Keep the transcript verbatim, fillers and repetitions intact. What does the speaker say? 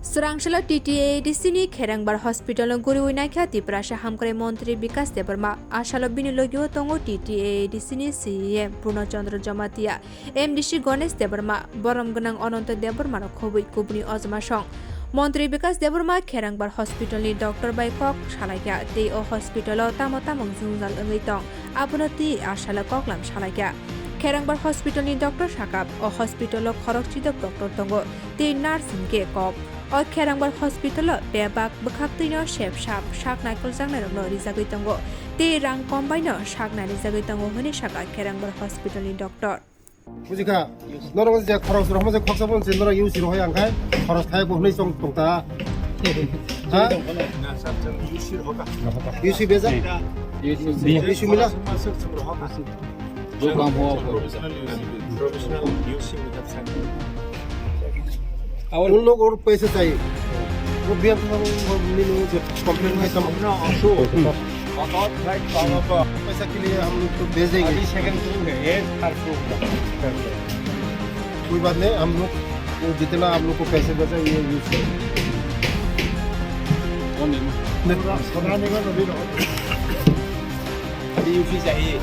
Swrangshalo T T A A D C ni Kherangbar Hospital no guriwi naikha Tiprasa Hamkrai Montri Bikas Debbarma. Asalo bini logio tongo T T A A D C ni C E M Purno Chandra Jamatia, M D C Ganesh Debbarma, borom gwnang Ananta Debbarma rok khobwi kubuni ojma song. Montri Bikas Debbarma Kherangbar Hospital ni doctor bai kok salaikha tei o hospital o tamo tamo jwngjal wngwi tong. Abono twi asalo koklam salaikha. Kherangbar hospital ni doctor sakha, o hospital o khorok chidok doctor tongo, tei nurse hinkhe kok. O Kherangbar hospital o bebak bwkhaktwino sep sap sak naikoljaknairokno rijagwi tongo, tei rang kom baino sak nairijagwi tongo hwnwi sakha Kherangbar hospital ni doctor. Bujikha, norok je khorok rok je khoksa bon se norok U C rohoi ang khai, khorok thai bo hwnwi chong tong ta. Ha? U C bejak? U C mila? जो काम हुआ वो करो। Professional U C, professional U C we have sent. उन लोग और पैसे चाहिए। वो भी हम, हम, हम मिलेंगे जब कंप्लेंट खत्म। अपना ऑशो। पैसा के लिए हम लोग तो भेजेंगे। अभी सेकंड शुरू है, ये थर्ड शुरू हुआ। कोई बात नहीं, हम लोग वो जितना आप लोग को पैसे बचा, ये यूज़ करेंगे। नहीं। अभी यूज़ ही चाहिए।